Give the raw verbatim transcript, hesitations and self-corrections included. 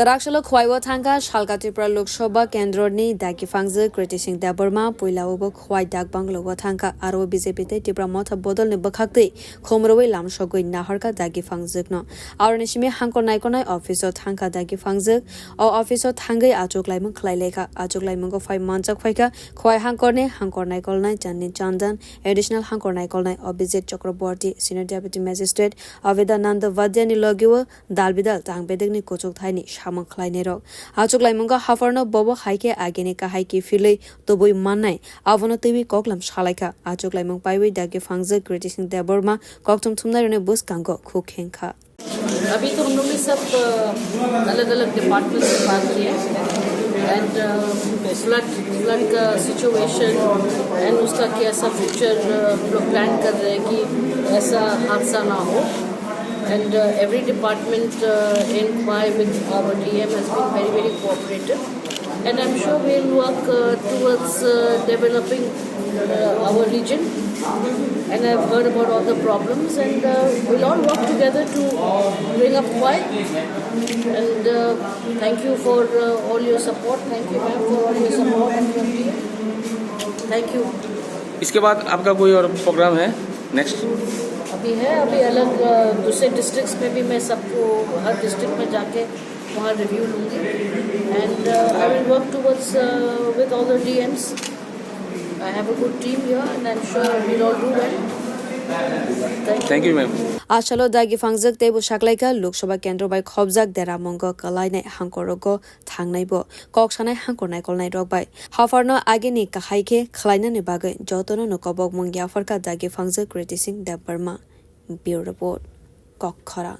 Kwrak salo khwlaiwi thangkha Salka Tripura Lok Sabha kendroni dagi phangjak Kriti Singh Debbarma, puilao bo khwlai dak bungalow-o thangkha, aro B J P tei Tipra Motha bodolni bwkhaktwi khumrwi lamsogwi naharkha dagi phangjakno. Aroni simi hangkor naikolnai office-o thangkha dagi phangjak. O office-o thangwi achuk laimung khlai laikha. Achuk laimungo phai manjak phaikha khwlai hangkorni hangkor naikolnai Chandni Chandan, additional hangkor naikolnai Abhijit Chakraborty, senior deputy magistrate Avedhananda Vadya-ni logi-o dal bidal tang bedekni kuchuk thaini samung khlainairok. Achuk laimungo hapharno bobo hai khe agini kahai kiphilwi tubui mannai, abono twiwi koklam salaikha. Achuk laimung paiwi dagi phangjak Kriti Singh Debbarma kokthum thumnairokni bwskango khuk khengkha. अभी तो हम लोग ने सब अलग अलग डिपार्टमेंट से बात किया है एंड फ्लड फ्लड का सिचुएशन एंड उसका कैसा फ्यूचर हम लोग प्लान कर रहे हैं कि ऐसा हादसा ना हो. And uh, every department uh, in Mumbai with our D M has been very, very cooperative. And I'm sure we'll work uh, towards uh, developing uh, our region. And I've heard about all the problems, and uh, we'll all work together to bring up Mumbai. And uh, thank you for uh, all your support. Thank you, ma'am, for all your support and your team. Thank you. इसके बाद आपका कोई और प्रोग्राम है नेक्स्ट? अभी है, अभी अलग अ, दूसरे डिस्ट्रिक्ट्स में भी मैं सबको, हर डिस्ट्रिक्ट में जाके वहाँ रिव्यू लूँगी. And I will work towards with all the D Ms. I have a good team here and I'm sure we'll all do well. Thank you. Thank you, ma'am. Achalo dagi phangjak teibo saklaikha Lok Sabha kendro bai khobjak deramungo kwlainai hangkorogo thangnaibo kok sanai hangkor naikolnairok bai. Hapharno agini kahai khe khlainani bagwi jotono no kobokmung yapharkha dagi phangjak Kriti Singh Debbarma. Bureau Report, Kokkhorang.